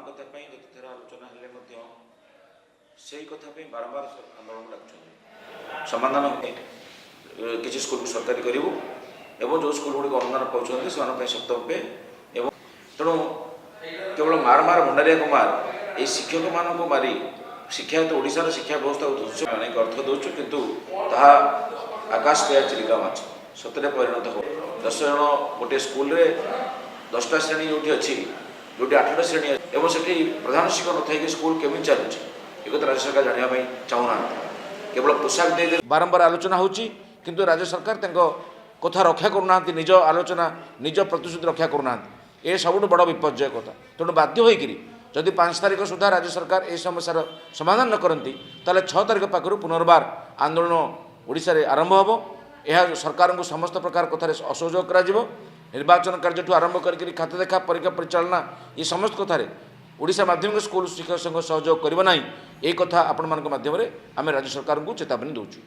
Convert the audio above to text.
କଥା ପାଇଁ ଯେତେଥର ଆଲୋଚନା ହେଲେ ମଧ୍ୟ ସେଇ କଥା ପାଇଁ ବାରମ୍ବାର ଆନ୍ଦୋଳନକୁ ଡାକୁଛନ୍ତି। ସମାଧାନ ପାଇଁ କିଛି ସ୍କୁଲକୁ ସରକାରୀ କରିବୁ ଏବଂ ଯେଉଁ ସ୍କୁଲ ଗୁଡ଼ିକ ଅନୁଦାନ ପାଉଛନ୍ତି, ସେମାନଙ୍କ ପାଇଁ ସପ୍ତମ ପେ। ଏବଂ ତେଣୁ କେବଳ ମାର ମାର ଭଣ୍ଡାରିଆକୁ ମାର, ଏଇ ଶିକ୍ଷକମାନଙ୍କୁ ମାରି ଶିକ୍ଷା ତ ଓଡ଼ିଶାର ଶିକ୍ଷା ବ୍ୟବସ୍ଥାକୁ ଧ୍ୱଂସ। ଅନେକ ଅର୍ଥ ଦେଉଛୁ, କିନ୍ତୁ ତାହା ଆକାଶ ପେୟା ଚିଲିକା ମାଛ ସତରେ ପରିଣତ ହେବ। 10 ଜଣ ଗୋଟିଏ ସ୍କୁଲରେ, 10ଟା ଶ୍ରେଣୀ ଯେଉଁଠି ଅଛି, ଯେଉଁଠି 8ଟା ଶ୍ରେଣୀ ଅଛି ଏବଂ ସେଠି ପ୍ରଧାନ ଶିକ୍ଷକ ନଥାଇକି ସ୍କୁଲ କେମିତି ଚାଲୁଛି, ଏକଥା ରାଜ୍ୟ ସରକାର ଜାଣିବା ପାଇଁ ଚାହୁଁନାହାନ୍ତି। କେବଳ ପୋଷାକ ଦେଇଦେଲେ। ବାରମ୍ବାର ଆଲୋଚନା ହେଉଛି, କିନ୍ତୁ ରାଜ୍ୟ ସରକାର ତାଙ୍କ କଥା ରକ୍ଷା କରୁନାହାନ୍ତି। ନିଜ ଆଲୋଚନା, ନିଜ ପ୍ରତିଶ୍ରୁତି ରକ୍ଷା କରୁନାହାନ୍ତି। ଏ ସବୁଠୁ ବଡ଼ ବିପର୍ଯ୍ୟୟ କଥା। ତେଣୁ ବାଧ୍ୟ ହୋଇକରି ଯଦି 5 ତାରିଖ ସୁଦ୍ଧା ରାଜ୍ୟ ସରକାର ଏହି ସମସ୍ୟାର ସମାଧାନ ନ କରନ୍ତି, ତାହେଲେ 6 ତାରିଖ ପାଖରୁ ପୁନର୍ବାର ଆନ୍ଦୋଳନ ଓଡ଼ିଶାରେ ଆରମ୍ଭ ହେବ। ଏହା ସରକାରଙ୍କୁ ସମସ୍ତ ପ୍ରକାର କଥାରେ ଅସହଯୋଗ କରାଯିବ। ନିର୍ବାଚନ କାର୍ଯ୍ୟଠୁ ଆରମ୍ଭ କରିକରି ଖାତା ଦେଖା, ପରୀକ୍ଷା ପରିଚାଳନା, ଏ ସମସ୍ତ କଥାରେ ଓଡ଼ିଶା ମାଧ୍ୟମିକ ସ୍କୁଲ ଶିକ୍ଷକ ସଂଘ ସହଯୋଗ କରିବ ନାହିଁ। ଏହି କଥା ଆପଣମାନଙ୍କ ମାଧ୍ୟମରେ ଆମେ ରାଜ୍ୟ ସରକାରଙ୍କୁ ଚେତାବନୀ ଦେଉଛୁ।